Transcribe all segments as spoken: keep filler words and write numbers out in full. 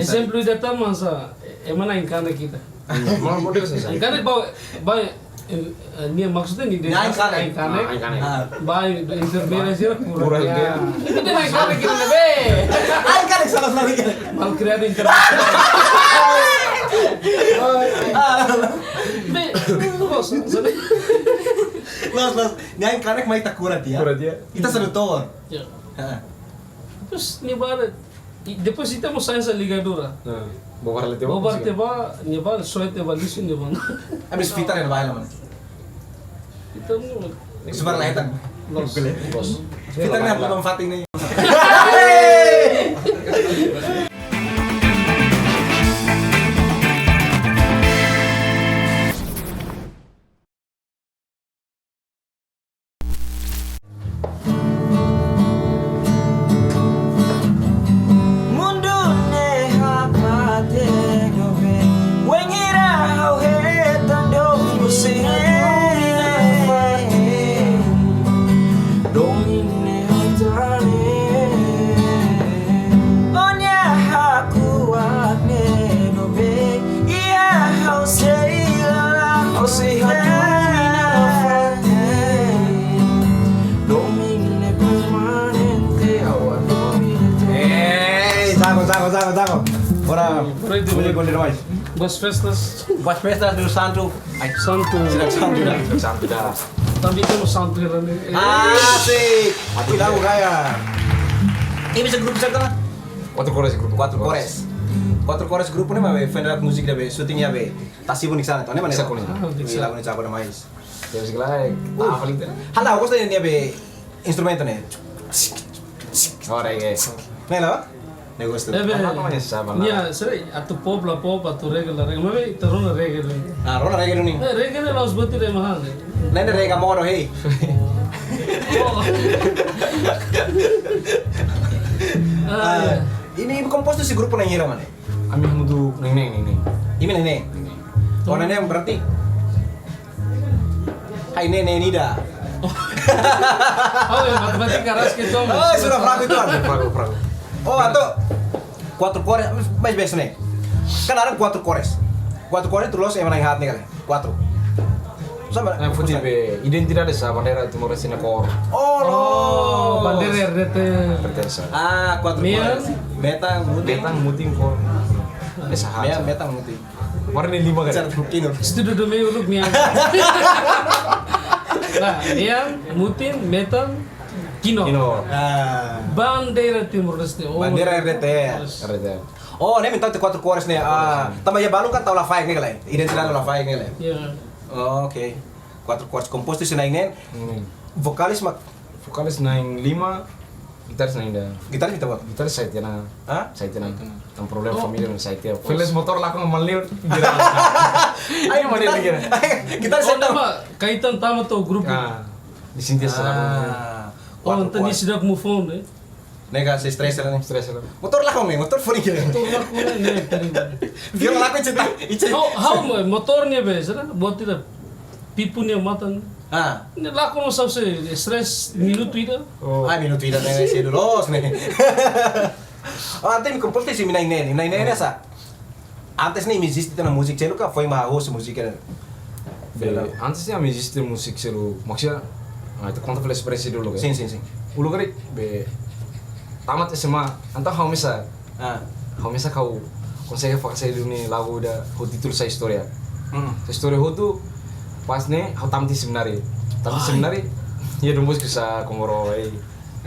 Ezemplu ida tan, masa, eh, ema na'in-kanek ita. Mau model sasa. Na'in-kanek ba, ba, eh, eh, nia maksudnya nia na'in-kanek. Na'in-kanek. Ah, na'in-kanek. Ah. Ba, enfermeira sira kura. Kura dia. Dia. Itu na'in-kanek kita, be. Na'in-kanek salah, salah, salah. Malkriadu internasionál. Ah. Be, loos, sabe? Loos, loos. Na'in-kanek mai ita kura tiha. Kura tiha. Ita sedutor. Ya. Ah. Terus nia ba, i depois ita mós sai hanesan ligadura. Nah, bobor lete ba, bobor lete ba, nia ba, soe lete ba, lixu nia ba. Habis fita ne'e ba, mana? Ita mós. Subar la hetan. Loos. Loos. Fita ne'e apa manfaat ini? Mundu ne'e hapate no be. Wainhira ha'u hetan domin husi ne'e. Domin ne'e ha'u tane. Ó-nia hakuak ne'e no be. Iha ha'u sei la, ha'u sei hatudu nia nafatin. Domin ne'e permanente, ha'u hatudu nia nafatin. Ei, jago, jago, jago, jago. Bora, bora itu. Boleh, boleh, Roy. Boas festas. Boas festas, Dom Santu. Ai, Santu. Sira Santu dah. Santu dah. Tanba ita mós santu ya, né? Ah, sei. Aku tahu gaya. Ini bisa grupu sira, kan? Quatro Cores grupu. Quatro Cores. Quatro Cores grupu ne'e, maibé, foin halo múzika ida be, shooting iha be. Tasi-Ibun ne'e hanesan, ne'e, maun? Hanesan ne'e. Ah, hanesan. Ih, lagu ne'e cakap demais. Ya, musik lain. Uh. Apa lagi? Halo, gosta nia be instrumentu ne'e. Oh, reggae. Ne'e lo? Ne'e gosta. Eh, be. Apa namanya? Sabar. Ya, sira atu pop la pop, atu reggae la reggae. Maibé ita rona reggae duni. Ah, rona reggae duni. Eh, reggae ne'e la'ós buat ida mahal, eh. Ne'e reggae moro, hei. Oh. Ah, ah, ya. Imi, imi kompostu husi grupu na'in hira, maun? Ami hamutuk na'in-neen, na'in-neen. Imi na'in-neen? Na'in-neen. Oh, na'in-neen berarti. Ai, na'in-neen ida. Oh, ya, matemátika rasik itu. Oh, sudah fraku itu, ah. Fraku, fraku. Oh, atu Quatro Cores, mais bes ne'e. Kan ada Quatro Cores. Quatro Cores itu loos ema na'in-haat ne'e kale. Quatro. Sama. Ne'e foti be identidade sá, bandeira Timor-Leste nia kór. Oh, loos. Bandeira R D T. Pertensa. Ah, Quatro Cores. Mean, metan, mutin. Metan, mutin, kór. Ne'e sá. Mean, metan, mutin. Warna lima kan? Cara kino. Estudu do meio, look mean. Nah, mean, mutin, metan, kino. Kino. Ah. Bandeira Timor-Leste. Oh. Bandeira R D T. Yes. R D T. Oh, ne'e entaun iha Quatro Cores ne'e. Ah, tanba iha balun kan tau lafaek ne'e kale. Identidade lafaek ne'e kale. Ya. Oh, oke. Quatro Cores kompostu husi na'in-neen. Hmm. Vokalis mak? Vokalis na'in-lima, gitaris na'in-ida. Gitaris ita-boot? Gitaris sai tiha ona. Hah? Sai tiha ona. Sai tiha ona. Tan problema família, sai tiha ona. Oh. Felis motór lakon malnir. Ai, mana gitaris, lagi? Gitaris. Oh, sai tiha ona. Tanba kaitan tama to'o grupu. Ah, di Sintia selalu. Ah. Oh, Quatro Cores. Entaun nia seidauk move on, eh? Ne'e ka, sei stress ona ne'e. Stress ona. Motór lakon ne'e, motór foni kira. Motór lakon ne'e, ne'e, tadi. Viola lakon cerita, ice. Ha'u, ha'u mo-, motór ne'e be, sira, buat ida. Pipu nia matan. Ah. Ne'e lakon no sa'e stress minutu ida. Oh. Ah, minutu ida ne'e, sei loos ne'e. Oh, entaun imi kompostu husi na'in-neen, na'in-neen ne'e sá? Antes ne'e imi eziste tiha ona múzika seluk ka foin mak hosi múzika ne'e? Be, antes ne'e ami eziste múzika seluk, maksudnya, ah, ita konta fali esperiénsia dulu, kan? Sin, sin, sin. Uluk karik, be, tamat S M A, entaun ha'u mesak. Ah. Ha'u mesak ha'u konsege fahe saida duni lagu ida ho títulu Sai Istória. Hmm. Sai Istória hotu, pas ne'e, ha'u tamat semináriu. Tamat semináriu, iha Dom Bosco sá Komoro, eh.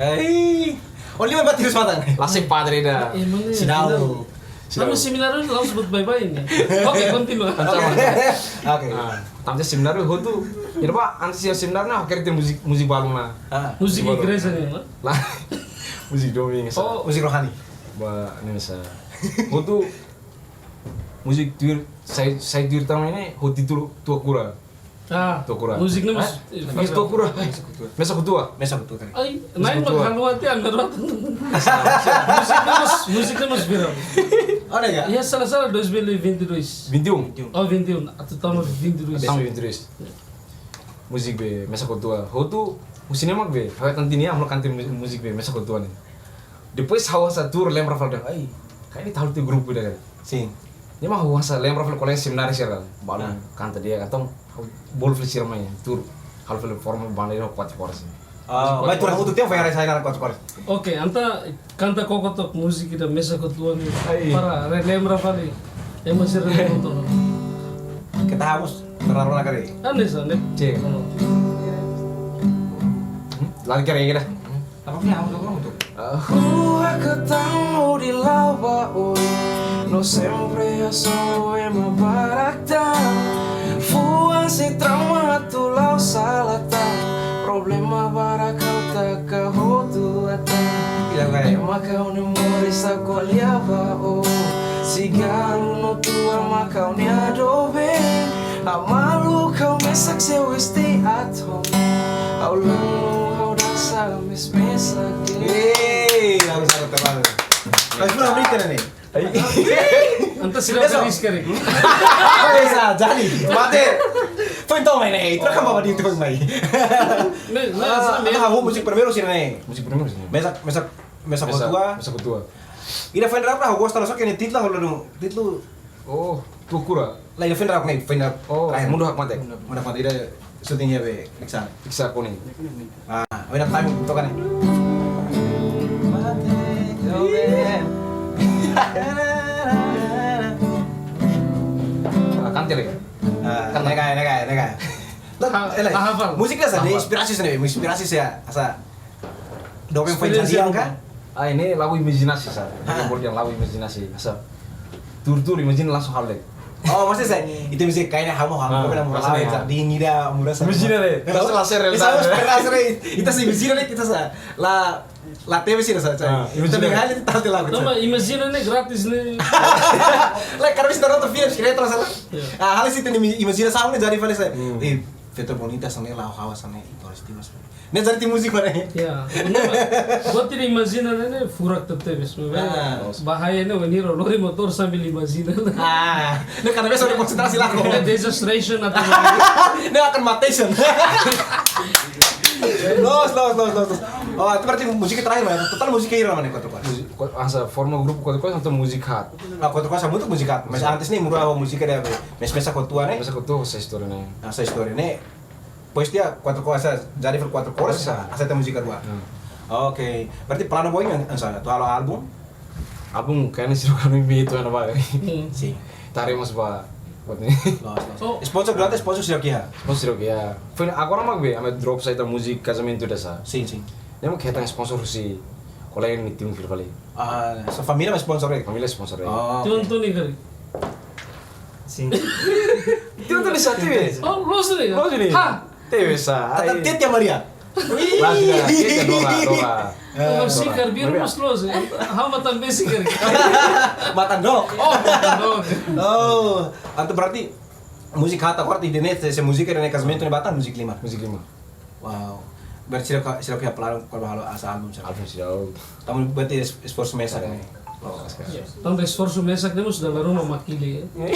Ei. Oh, lima empat terus matang. Lasik padre ida. Eh, mana? Sinau. Sinau. Kamu semináriu langsung buat bye-bye ini. Oke, kontinua. Oke. Ah, tamat semináriu hotu. Jadi, Pak, antes iha semináriu, nah, akhirnya musik, musik balun ona. Ah. Musik igreja ne'e, no? Lae. Musik domingu sá. Oh. Musik rohani. Ba, ne'e sá. Hotu musik tuir, sai, sai tuir tama ne'e, ho títulu Tua Kura. Ah, Tua Kura. Múzika ne'e mós, hah? Eh, Mesak Tua Kura. Mesak Kutua. Mesak Kutua. Ai, Mesak Kutua. Na'in mak haluha tiha, Android. Múzika ne'e mós, múzika ne'e mós viral. Ada nggak? Ya, salah-salah dois mil e vinte e dois. Vinte e um. Oh, vinte e um. Atu tama vinte e dois. Tama vinte e dois. Múzika be Mesak Kutua. Hotu, husi ne'e mak be. Ha'u tantini, ami kanta mu-, múzika be Mesak Kutua ne'e. Depois ha'u hasa'e tuur lembra fali dehan, ai, Karik ita halo tiha grupu ida karik. Sin. Ne'e mak ha'u hanesan lembra fali kolega semináriu sira. Balu kanta di'ak, entaun bolu fali sira mai tuur. Halo fali forma banda ida Quatro Cores. Ah, mai tuur hamutuk tiha, fai rai sai na Quatro Cores. Oke, entaun kanta koko took múzika ida Mesa Kotua ne'e. Ai. Para relembra fali. Ema sira ne'e nonton. Keta hamus, terlalu nakari. Hanesan ne'e. Cek. Lagi kira-kira. Apa punya hamus, hamus tuh? Rua katan hodi la'o ba oin, no sempre hasoru ema barak tan. Fuan sei trauma atu la'o sala tan, problema barak ha'u taka hotu hatán. Ema kau ne'e moris ha'u ko'alia ba ó, sigarru no tua mak ha'u-nia doben. Ha'u malu kau mesak seu stay at home. Ha'u lanu ha'u dansa mes-mesak. Yeay, lagu sangat terbaru. Mas belum berita nih. Entaun sira Besok. Beris kari. Bisa jadi. Mate. Foi então, mai, né? Troca uma de foi, mai. Ne'e, ne'e, Ah, ne'e. Ah, ha'u múzika primeiru sira ne'e. Múzika primeiru sira ne'e. Mesa, mesa, mesa Mesa, Kotua. Mesa Kotua. Ida foin rap lah, ha'u gosta, só que ne'e títulu, ha'u lanu títulu. Oh, Tua Kura. Lae, ida foin rap ne'e, foin rap. Oh, terakhir. Mundu Hakmatek. Mundu Hakmatek, ida shooting iha be, Iksan. Iksan Koni. Ah, beda time toka ne'e. Ah, kan tele. Ah, kan ne'e ka, ne'e ka, ne'e ka. Lah, Ha-, eh, lah, hafal. Múzika hanesan, Hafal. Inspirasi hanesan, inspirasi hanesan, hanesan. Doben foin Experience jadian ka? Ah, ne'e lagu imajinasi, sa. Ah. Ne'e boleh lagu imajinasi, sa. Tuur-tuur imajina langsung halo de'it. Oh, maksudnya sa, itu bisa kayaknya hamu, hamu, Ah, bilang mau maksudnya lain, ya. Sa, dingin dah, murah sa. Imajina de'it. Langsung laser, Itu laser. Harus pernah sering. Kita sih imajina de'it, kita sa. La, la T V sih sa, sa. Ah, imajina. Kita dengar itu tahu lagu, sa. Tanba imajina ne'e gratis ne'e. Like, karena bisa nonton film, kira terus, sa. Ya. Ah, hal sih itu imajina sama ne'e jadi fali sa. Hmm. Eh, Feto Bonita hanesan ne'e, Laho Hawa hanesan ne'e, Torres Timas. Ne'e jadi tim musik mana? Ya, benar. Buat tidak imajina ne'e, ne'e furak tebes. Ah. Bahaya ne'e, wainhira lori motór sambil imajina. Ah, ne'e karena biasa udah konsentrasi lah kok. Ne'e desistration atau Ne'e akan mati, Sen. Los, los, los, los, los. Oh, itu berarti musik terakhir, mana? Total musik hira mana, Quatro Cores? Musik, ko-, hanesan forma grupu Quatro Cores atau musik hat? Ah, Quatro Cores hamutuk musik hat. Mas Musik hat. Antes ne'e muru musik ada, Mes-, Mesa Kotua ne'e. Mesa Kotua, hanesan istória ne'e. Hanesan istória ne'e. Depois dia Quatro Cores, jadi fali Quatro Cores, Cores, ah. Hanesan ita múzika rua. Hmm. Oke, berarti planu ba oin hanesan, atu halo álbum? Álbum kayaknya sih kan itu yang apa? Hmm. Sin. Tarik mas ba, buat ne'e. Los, los. Oh. Sponsor durante sponsor sira-nia? Sponsor sira-nia. Foin agora mak be, ami drop hanesan ita múzika kazamentu ida sa. Sin, sin. Ne'e mak hetan sponsor husi kolega nia tim fila fali. Ah, so família mak sponsor, eh? Família sponsor, eh? Oh, Tiun oke. Tuni kali. Sin. Tiun Tuni sa, tebe. Oh, loos ne'e. Loos ne'e. Ha. Tebe sa. Tata ai. Tetia Maria. Wih. Langsung ya, Tetia Dora, Dora. Oh, Dora. Sikar biru Maria. Mas loos, eh. Ha'u matan be sikar. Matan dok. Oh, matan dok. Oh, entaun berarti múzika hat, berarti ida-ne'e, se, se múzika ida-ne'e kazamentu ne'e ba tan múzika lima. Múzika lima. Wow. Berarti sira ka, sira ka planu kona-ba halo hanesan álbum, sira. Álbum sira. Tanba berarti es-, esforsu mesak ne'e. Oh. Iya. Tanba esforsu mesak ne'e mós dala ruma mak hili, ya.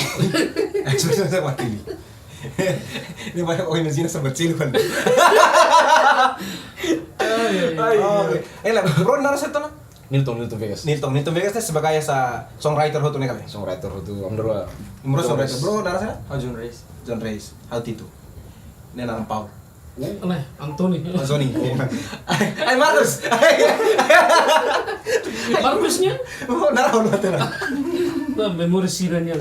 Esforsu mesak mak hili. Ne'e banyak orang Indonesia sampai kecil kan. Ai, ai, ai. Oh, oke. Eh, lah, bro, naran saida ona? Nilton, Nilton Vegas. Nilton, Nilton Vegas ne'e sebagai hanesan songwriter hotu ne'e kali? Songwriter hotu, alhamdulillah. Bro, songwriter. Bro, naran saida? Oh, John Reis. John Reis. Ha'u Tito. Ne'e naran Paul. Ne'e, Anthony. Anthony. Ai, Marcus. Marcusnya? Oh, naran Paul, naran. Nah, memori sira-nia.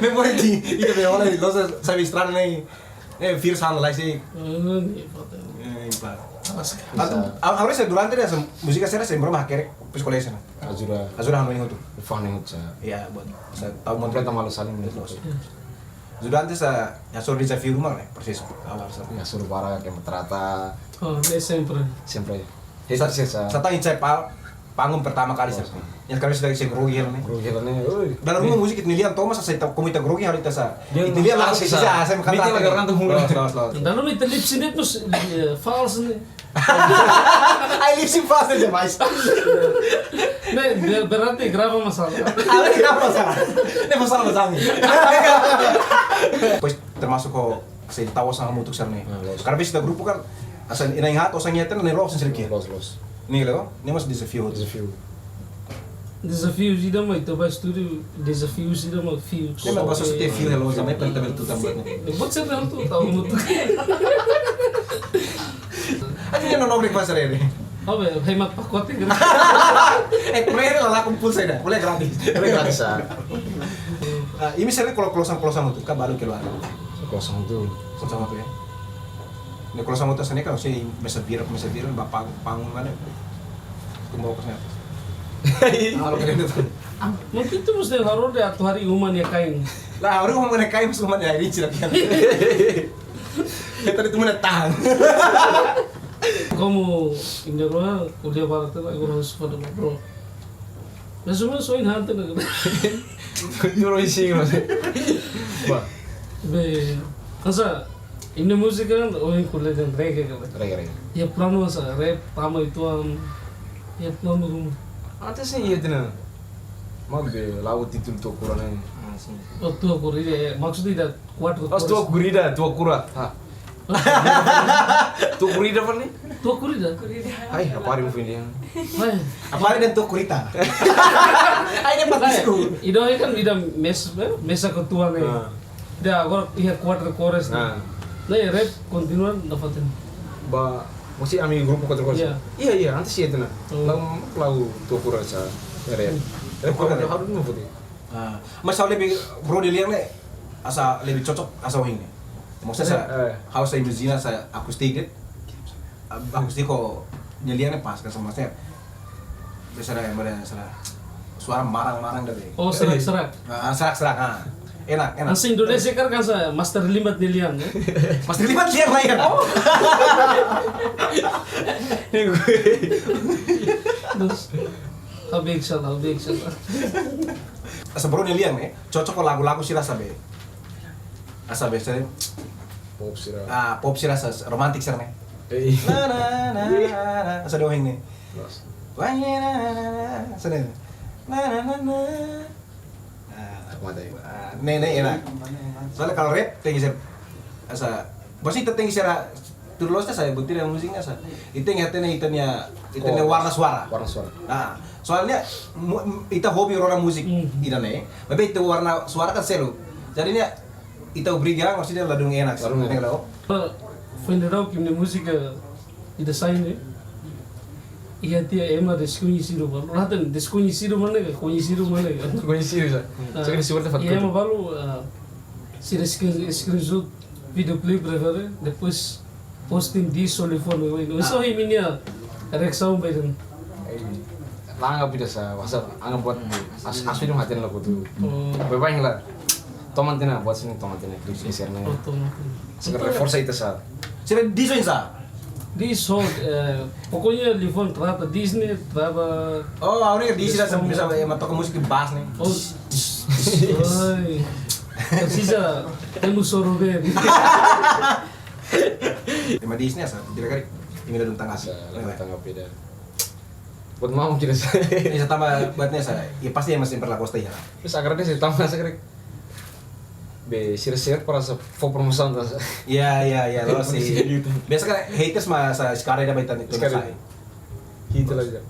Memori di, itu be, oleh, lo sa-, sabe estrada ne'e. Eh, virus han lai sih. Hmm, iya, foto. Eh, ipa. Mas, Atu, bisa. A-, agora se durante hanesan múzika sira sempre mak hakerek, depois kolega sira. Ajuda. Ajuda hanoin hotu. Fun hotu sa. Iya, buat. Sa, tahu mau Kompleta malu saling. Betul. Iya. Durante sa, ya, hasoru dezafiu ruma, né? Prosesu awal sa. Ya, hasoru barak, kayak maltrata. Oh, ne'e sempre. Sempre. Sa-, Hei, sa-, sa-, sa-, sa-, sa-, sa-, panggung pertama kali Oh, sa. Sa. Ya, kami sudah isi grogi hela ne'e. Grogi hela ne'e, oi. Dala ruma múzika ita-nia lian to'o mós sa, ita, komu ita grogi hela ita sa. Dia ita lian langsung sa, sa, sa, sa, sa, sa, sa, sa, sa, sa. Meeting lagi orang tuh. Los, los, los. Dala ruma ita lip sync de'it mós, eh, fals ne'e. Ai, lip sync fals ne'e demais. Ne'e, ber-, berarti grava masalah. Ah, grava masalah. Ne'e masalah masalah. Pois, termasuk ho, se tahu sang hamutuk sira ne'e. Ah, los. Karena bisi ita grupu kan, hanesan ina ingat, hanesan ingat, ne'e los, sira ke. Los, los. Ne'e, lo, ne'e mós dezafiu. Dezafiu. Dezafiu ida mak ita bá estúdiu, dezafiu ida mak fiu. Ne'e mak basa sete fiu halo sama, ita bele tutan buat ne'e. Buat sete halo tutan, mutu. Atu dia nonok di pasar ini. Oh, be, hemat pakote kan. Eh, kuliah ini lala kumpul saja, kuliah gratis. Kuliah gratis, ah. Ah, imi sering kalau klosan-klosan itu, kan baru keluar. Klosan itu. Klosan itu ya. Ne'e klosan itu sana kan, saya mesa birak, mesa birak, bapak panggung mana? Tumbuh ke sana. Kalau kena itu. Mungkin itu mesti harus dia atu harii uma nia kain. Lah, harii uma nia kain, mesti uma nia ini cilak ya. Kita itu mana tahan. Komu imi-nia rua kuliah barat itu, aku harus pada bro. Mas uma soin hantu na. Duro isi mas. Ba. Be, hanesan, imi-nia múzika kan, oh, imi kuliah dehan reggae kan. Reggae, reggae. Iha planu hanesan, rap, tama uitoan, iha planu ruma. Antes sih iha tiha ona. Maibé, la'o títulu Tua Kura ne'e. Ah, sin. Oh, Tua Kura, iya, iya. Maksudnya ida kuat. Pas Tua Kura ida, Tua Kura. Ha. Tua Kura ida apa nih? Tua Kura ida. Ai, apa hari mungkin dia? Ai. Apa hari dan Tua Kurita? Ai, dia bagus ku. Ida kan ida mes, eh, mesa ketua ne'e. Ah. Ida agora iha kuat kores ne'e. Ah. Ne'e rap kontinua nafatin. Ba, masih ami grupu kuat kores. Iya. Iya, iya, antes iha tiha ona. Oh. La'o, la'o Tua Kura sa, ya, rap. Hmm. Rap Tua Kura, harus mau putih. Ah, mas ha'u lebih, bro, nia lian ne'e, hanesan lebih cocok hanesan ohin ne'e. Maksudnya hanesan, eh, eh, ha'u hanesan imajina hanesan akustik de'it. Ab-, akustik ho nia lian ne'e pas kan sama saya. Biasa ada yang ada hanesan suara marang-marang dari. Oh, serak-serak. Ah, serak-serak, ah. Enak, enak. Hanesan Indonesia kan hanesan Master Limbat nia lian, ya? Master Limbat nia lian lah, ya. Oh. Terus, habis salah, habis salah. Hanesan bro nia lian, eh, cocok ho lagu-lagu sira hanesan be. Hanesan be sering. Pop sira. Ah, pop sira hanesan romantik sira ne'e. Eh. Na, na, na, na, na. Hanesan dohing ne'e. Terus. Wah, na, na, na, na. Hanesan ne'e. Na, na, na, na. Ah, tak mata ya. Ah, ne'e, ne'e enak. Soalnya kalau rap, tenke ser, hanesan, pasti ita tenke ser, tuir loos ita hanesan, buat ida musiknya hanesan. Ita tenke hatene ita-nia, ita-nia warna suara. Warna suara. Nah, soalnya mu-, ita hobi rona musik ida-ne'e, tapi ita warna suara kan selu. Jadi ne'e ita obriga, maksudnya ladún enak sih. Ladún enak. Ladún enak. Foin daudauk imi-nia múzika ida sai ne'e, iha tiha ema deskoñesidu balu. Ratan deskoñesidu mana ka, koñesidu mana ka? Koñesidu sa. Ah, sira ke suporta iha fatuk. Ema balu, ah, sira screen-, screenshot videoclip refere, depois posting di solifone, weh. Weh, so imi-nia reasaun ba ida-ne'e? Ai, la anggap ida sa, WhatsApp, anggap buat as-, asli dong hati la kutu. Oh. Baibain la. Toman tiha ona, buat sini toman tiha ona, klip sini share ona. Oh, toman tiha ona. Sekedar forsa ita sa. Sira diz oinsá? Diz ho, eh, pokoknya liafuan trata, diz ne'e trata. Oh, ha'u ne'e diz la sa, bisa, eh, ema toka múzika bas ne'e. Oh. Oi. Presiza, temos soro ver. Ema diz ne'e sa, tidak kari, imi ladún tanggapi. Sa, ladún tanggapi ida. Buat mau kira sa. Imi sa tama buat ne'e sa. Ya pasti ema sempre la gosta ya. Terus akhirnya saya tama sa kira. Be, sira seret para sa fó promosaun ta sa. Ya, ya, ya, loos sih. Biasa kan haters mak sa sekali dapat tani tu sekali. Sai. Kita lagi.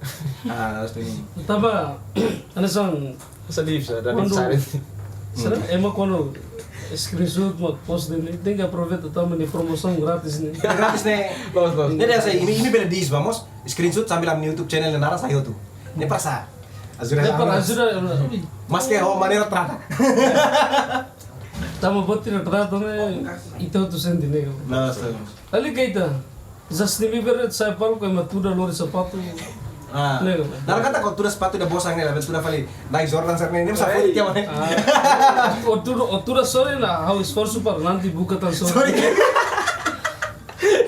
Ah, loos tu ini. Taba, hanesan, sedih sa, dari kuandu, seret. Sira, ema kuandu screenshot mak post de'it ne'e, tenke aproveita tama nia promosaun gratis ne'e. Gratis ne'e. Loos, loos. Jadi hanesan imi, imi bele diz, vamos. Screenshot sambil ami YouTube channel ne'e naran sai hotu. Ne'e para sa. Ajuda. Ne'e para ajuda. Maske ho maneira trata. Tama buat ida trata ne'e, ita hotu sente ne'e. Nah, so. Ali ke ita, Justin Bieber sai palku ema tuda lori sapatu. Ah. Ne'e. Dala katak ó tuda sapatu ida bosang ne'e, labele tuda fali Nike Jordan sira ne'e, ne'e sa foti tiap ne'e. Ah. Ó tuda, ó tuda sore na, ha'u esforsu para nanti buka tan sore. Sorry.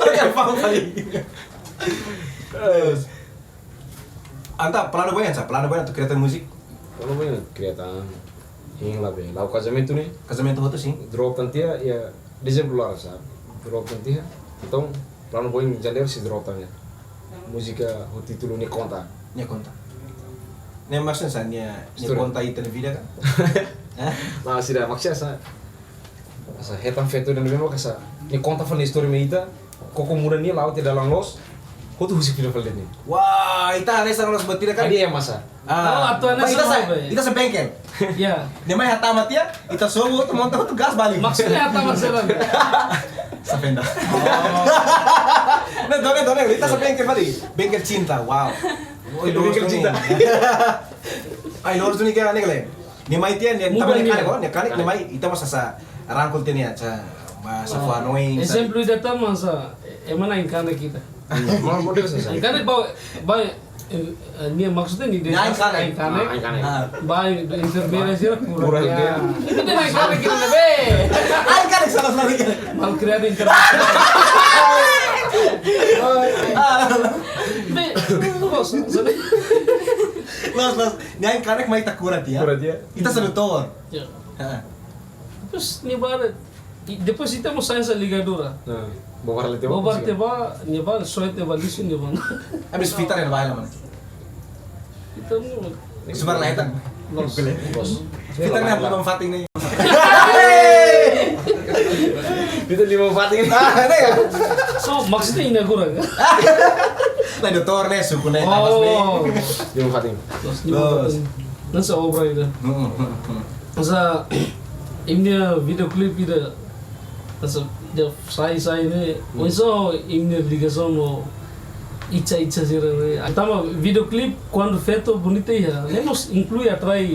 Oke, paham fali. Entaun, planu ba oin sa, planu ba oin atu kria tan múzika? Planu ba oin kria tan, hein la be, la'o kazamentu ne'e. Kazamentu hotu sin. Drop tan tiha, iha dezembru laran sa. Drop tan tiha. Entaun, planu ba oin janeiru sei drop tan ne'e. Múzika ho títulu Nia Konta. Nia Konta. Ne'e maksudnya sa, nia, nia konta ita-nia vida kan? Hah? Nah, sira maksudnya sa. Hanesan hetan feto ida ne'ebé mak hanesan nia konta fali istória mai ita, koko muda nia la'o tiha dalan loos, Hotu husik fila fali ne'e. Wah, ita hanesan loos buat ida kan? Hadi'a ema sá. Ah, atu hanesan ita sá, ita sá bengkel. Ya. Ne'e mai hatama tiha, ita sobu, ita monta, ita gas balik. Maksudnya hatama sá? Sá venda. Nah, done, done, ita sá bengkel balik. Bengkel cinta, wow. Oi, loos bengkel cinta. Ai, loos duni ka, ne'e kale. Ne'e mai tiha, ne'e tama ne'e kanek, ne'e kanek, ne'e mai, ita mós sá rangkul tiha ne'e, sá, sá fó hanoin, sá. Ezemplu ida tama sá, ema na'in-kanek ita. Iya, mau model sá. Na'in-kanek ba, ba, eh, eh, ne'e maksudnya ne'e na'in-kanek. Na'in-kanek. Ah, na'in-kanek. Ah. Ba, enfermeira sira kura. Kura dia. Itu na'in-kanek kita ne'ebé. Na'in-kanek salah, salah. Malkriadu enfermeira. Ah. Be, loos, sorry. Loos, loos. Na'in-kanek mai ita kura tiha. Kura tiha. Ita sá doutór. Ya. Ha. Terus nia bá, i depois ita mós sai hanesan ligadura. Nah, bokar lete bokar lete ba, nia bá, soe te ba lixu nia bá. Habis fitar ne'e ba hela mana? Fitar ne'e. Sebar lah, Ethan. Loos. Loos. Fitar ne'e lima fatin ne'e. Fitar lima fatin ne'e. Ah, ne'e ka? So, maksudnya inaugura ka? Nah, doutór ne'e, suku ne'e, tabas ne'e. Oh. Lima fatin. Loos, lima fatin. Hanesan obra ida. Hmm, hmm, hmm. Hanesan imi-nia video clip ida. Hanesan ida sai-sai ne'e. Hmm. Oinsá imi-nia ligasaun ho ica-ica sira ne'e. Tanba video clip kuandu feto bonita iha, ne'e mós inklui atrai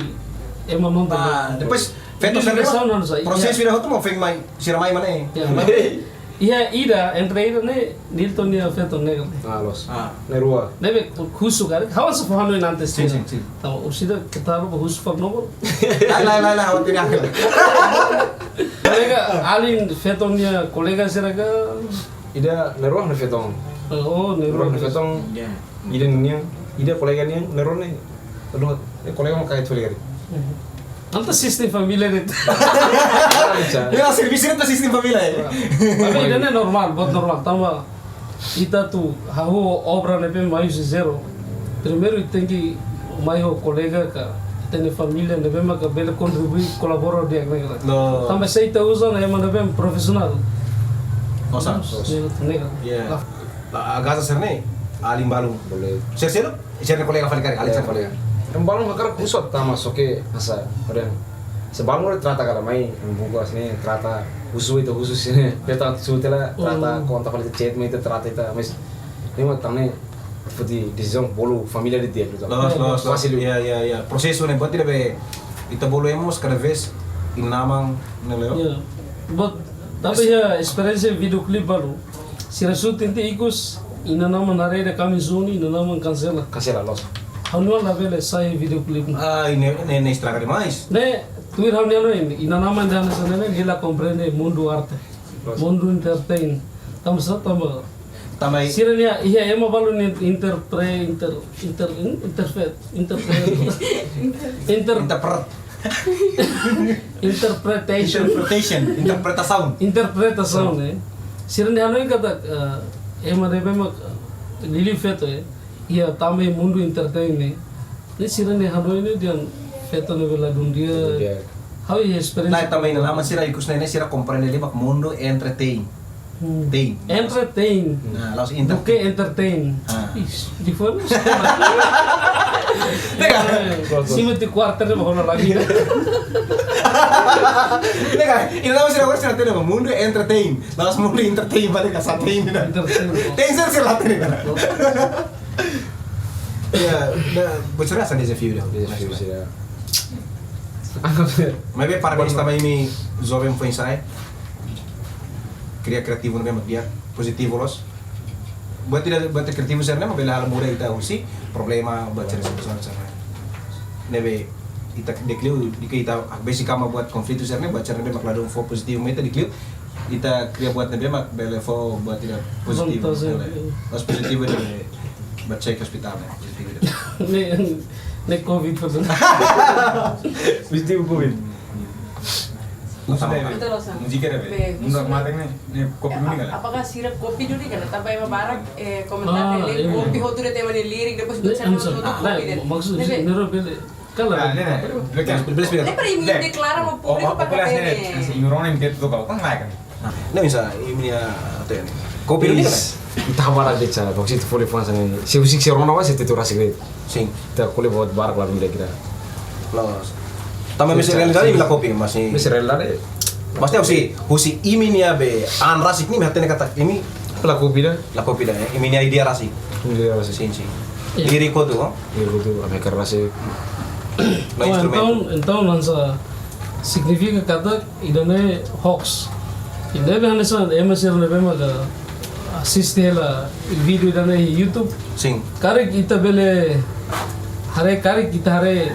ema nonton. Ah, ne'e. Depois feto sira ligasaun ne'e, hanesan, prosesu ida hotu mak feen mai, sira mai mak ne'e. Ya. Iha ida, entre ida ne'e, Nilton nia feto ne'e. Ah, loos. Ah. Ne'e rua. Ne'ebé husu karik, ha'u hanesan fó hanoin antes. Sin, sin, sin. Tanba orsida ketaru ba husu fak nomor. Lae, lae, lae, lae, ha'u tidak. Kolega, alin feto nia kolega sira ka? Ida ne'e rua ne'e feton. Oh, ne'e rua ne'e feton. Ya. Ida nian, ida kolega nian, ne'e rua ne'e. Aduh, eh, kolega mau kayak tuh kali. Entaun sistem família ne'e. Bisa. Ya, servisu ne'e sistem família, ya. Tapi ida ne'e normál, buat normál. Tanba ita atu hahú obra ne'ebé mai husi zero. Primeiru tenke mai ho kolega ka ita-nia família ne'ebé maka bele kontribui, kolabora di'ak ne'e ka lae. No. Tanba se ita uza ona ema ne'ebé profisionál. Osan. Ne'e, ne'e ka lae. Ya. Lah. Ah, Gaza sira ne'e, alin balun. Boleh. Sira seluk, sira-nia kolega fali karik, alin sira kolega. Em balun hakarak husu hatama só ke hanesan, pada. Se balun ora trata kada mai, em buku asli trata husu ita husu sini. Ita husu ita la, trata konta fali chat mai ita trata ita, mas. Ne'e mak tan ne'e, foti desizaun bolu família de'it gitu. Loos, loos, loos. Fasil. Ya, ya, ya. Prosesu ne'e buat ida be, ita bolu ema mós kada vez inan-aman ne'e, Leo. Ya. But, tapi ya, esperiénsia video clip balu. Sira shooting tiha ikus, inan-aman haree ida kamis duni, inan-aman kansela. Kansela, loos. Ha'u-nia oan labele sai video clip. Ah, ne'e, ne'e, ne'e estraga demais. Ne'e, tuir ha'u-nia oan, inan-aman ida hanesan ne'e, nia la komprende mundu arte. Loos. Mundu entertain. Tanba sá, tanba. Tanba sira-nia, iha ema balu nia interpre-, inter-, inter-, in-, interpret, interpret. Inter- Interpret. Interpretation. Interpretation, interpretasaun. Interpretasaun, eh. Sira-nia hanoin katak, eh, ema ne'ebé mak, eh, liuliu feto, eh. Iha tanba mundu entertain ne'e. Ne'e sira-nia hanoin ne'e dehan feto ne'ebé ladún di'ak. Ladún di'ak. Ha'u iha esperiénsia. Nah, tanba inan-aman sira ikus ne'e, ne'e sira komprende liu mak mundu entertain. Hmm. Teen. Entertain. Nah, la'ós inter- Duké entertain. Ah. Ih, diferensa. Ne'e ka? Eh, sima ti quarter de bola lagi. Ne'e ka? Inan-aman sira, sira hatene mundu entertain. La'ós mundu entertain, balik ka satain. Entertain. Teen sira, sira hatene. Ya, da, buat sira hanesan dezafiu ida. Dezafiu sira. Maibé parabéns tanba imi joven foin-sa'e. Kria kriativu ne'ebé mak di'ak, pozitivu loos. Buat ida, buat kriativu sira-ne'e mak bele halo muda ita husi problema, buat sira, sira, sira. Ne'ebé ita di'ak liu, di'ak ita hakbesik kama buat konflitu sira-ne'e, buat sira-ne'ebé mak ladún fó pozitivu mai ita di'ak liu. Ita kria buat ne'ebé mak bele fó buat ida pozitivu. Vantajen. Bele. Mas pozitivu ida be, buat sai ke hospital, ne'e, pozitivu ida. Ne'e, ne'e covid, por exemplo. Pozitivu covid. Betul, Osan. Múzika ida be. Be, mundu maten ne'e, ne'e kopi duni ka lae? Apakah sira kopi duni ka lae? Tanba ema barak, eh, komentar. Ah, ne'e, iya. Kopi hotu de'it ema nia lirik, depois ne'e, buat sira-ne'e answer. Hotu-hotu kopi de'it. Maksud, ne'e be. Ne'e be. Kala. Ah, ne'e, ne'e. Belum, belum, belum. Ne'e para imi deklara ba públiku para ne'e. Imi rona imi de'it tu kau, kan lae kan? Ne'e bisa, imi-nia, atu ne'e. Kopi duni ka lae? Ita barak de'it sa, baku situ foli fans ne'e. Se husik se rona ba, se tetu rasik de'it. Sin. Ita ko'alia buat barak la dun de'it kira. Loos. Tanba mesak realidade imi la kopia, maibé mesak realidade. Maibé husi, husi imi-nia be an rasik ne'e imi hatene katak imi la kopia ida. La kopia ida, eh. Imi-nia ideia rasik. Ideia rasik. Sin, sin. Iya. Liriko tu, oh. Liriko tu, ami kerja rasik. No. Oh, instrumen. Entaun, entaun hanesan signifika katak ida-ne'e hoax. Ida-ne'e hanesan ema sira ne'ebé mak asiste hela vídeo ida-ne'e iha YouTube. Sin. Karik ita bele haree, karik ita haree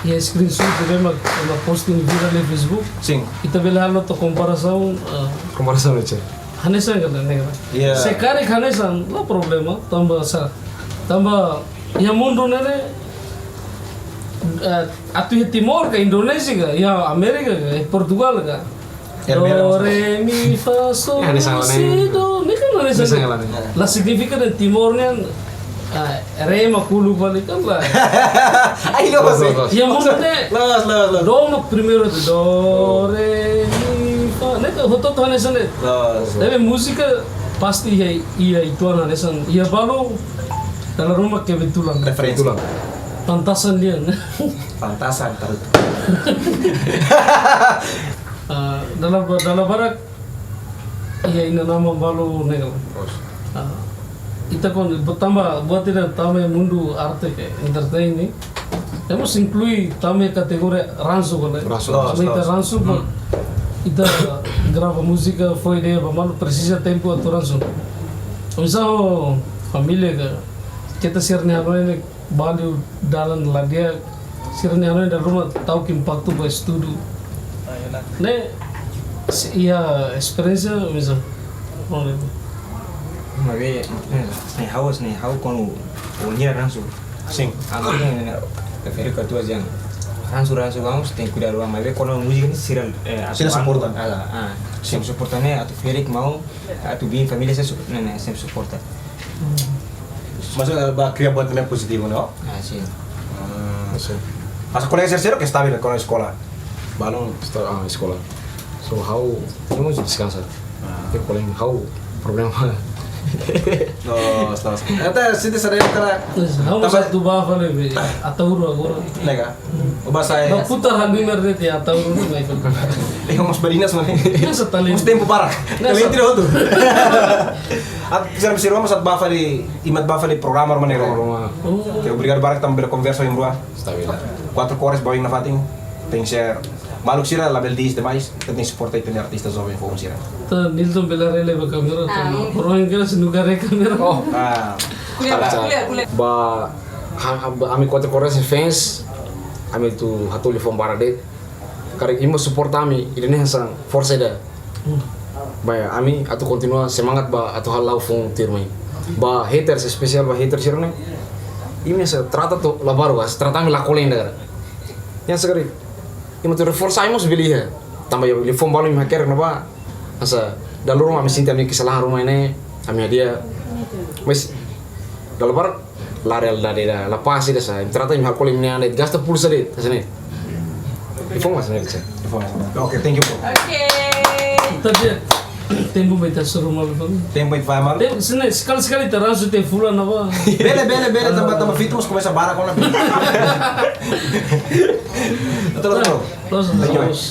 iha screenshot ne'ebé mak ema posting viral iha Facebook. Sin. Ita bele halo to'o komparasaun, eh, komparasaun aja. Hanesan ka lae, ne'e ka lae? Iya. Se karik hanesan, la problema, tanba sá. Tanba iha mundu ne'e ne'e, eh, atu iha Timor ka, Indonézia ka, iha Amérika ka, iha Portugal ka. Ya, do, beda, re, mi, fa, sol, ya, hanesan la si, ne'e. Do, ne'e kan hanesan. Hanesan la ne'e. La signifika dehan Timor nian, ah, re mak uluk fali kan la. Ai, loos, loos, loos. Iha mundu ne'e. Loos, loos, loos. Do mak primeiru tu, do, re, mi, fa. Ne'e kan hotu-hotu hanesan ne'e. Loos. Tapi múzika pasti iha, iha uitoan hanesan. Iha balu, dala ruma kebetulan. Referensi. Kebetulan. Pantasan dia. Pantasan, tahu. Ah, dala ba-, dala barak, iha inan-aman balu ne'e ka lae. Loos. Ah, ita kon, buat tanba, buat ida tanba iha mundu arte ka entertain ne'e. Ita mós inklui tanba iha kategoria ransu ka lae. Ransu. Loos, loos. Maibé ita ransu, hmm, ita grava múzika foin de'it ba malu presiza tempu atu ransu. Oinsá ho família ka, keta sira-nia hanoin ne'e balu dalan la di'ak, sira-nia hanoin dala ruma ta'uk impaktu ba estudu. Ah, iya, nah. Ne'e, se iha esperiénsia, oinsá? Maibé, maibé, eh, ne'e ha'u, ne'e ha'u kuandu ohin ransu. Sin. Ami ne'e, ne'e, refere ke tua jan. Ransu, ransu, vamos, tenke kuidadu, maibé kuandu múzika ne'e sira, eh, sira atu suporta. Ah, ah, sin. Sempre suporta ne'e, atu ferik mau, atu bin família sira su-, ne'e, ne'e, sempre suporta. Maibé, eh, ba kria buat ne'e pozitivu, no? Ah, sin. Ah. Sin. Maibé kolega sira-sira ke stabil ho eskola? Balun. Esta-, ah, eskola. So, ha'u, ha'u mós deskansa. Ah. Iha kolega ha'u problema. Loos, loos. Entaun, sente saudade ka lae? Loos, ha'u mós tanba atu bá fali be, Ataúru agora. Ne'e ka? Ó bá sai. Ba putar hal mimar de te Ataúru ne'e mai. Eh, ha'u mós badinas, mane. Biasa talento. Mós tempu para. Biasa. Talento tidak tu. Atu, sira-sira mós atu bá fali, imi atu bá fali programa ruma ne'e. Programa. Oh. Oke, obrigadu barak tanba bele konversa iha rua. Stabil. Quatro Cores ba oin nafatin. Tenke ser maluk sira labele di'ak demais, ita tenke suporta ita-nia artista joven foun sira. Ita Nilton bele haree ba kámera, ah, tanba, iya, orang kira sinu kare kámera. Oh. Ah. Kuliah, kuliah, kuliah. Ba, ha, ha, ba, ami Quatro Cores fans, ami atu hato'o liafuan barak de'it. Karik imi suporta ami, ida-ne'e hanesan forsa ida. Hmm. Ba ami atu kontinua semangat ba atu hala'o foun tuirmai. Ba haters, espesiál ba haters sira-ne'e. Imi hanesan trata to'o la balu, hanesan trata ami la kolen ida. Hanesan karik imi atu reforsa ami mós bele iha. Tanba iha liafuan balu imi hakerek ne'ebá. Hanesan dala ruma ami sente ami kesalahan ruma ne'e, ami hadi'a. Maibé dala barak la realidade ida, la paz ida sá. Imi trata imi halo kolen imi-nia an de'it, gasta pulsa de'it, hanesan ne'e. Liafuan hanesan ne'e, Richard. Liafuan hanesan ne'e. Oke, thank you, bro. Oke. Tapi tempu ba ita suru malu, bang. Tempu ita fai malu. Tem, sini sekali-sekali ita ransu tiha fulan ne'ebá. Bele, bele, bele, tanba, tanba fitu mós komesa barak ona. Betul, betul. Terus, thank you, terus.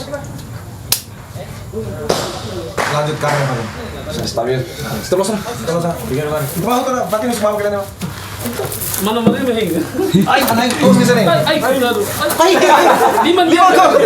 Lanjut karir, Bang. Sudah stabil. Terus, ah. Terus, ah. Pikir, Bang. Itu mau tuh, pakai musim mau kalian, Bang. Mana, mana ini, Heng? Ai, mana itu? Terus di sini. Ai, ai, aduh. Ai, ai. Lima, lima, lima. Tuh.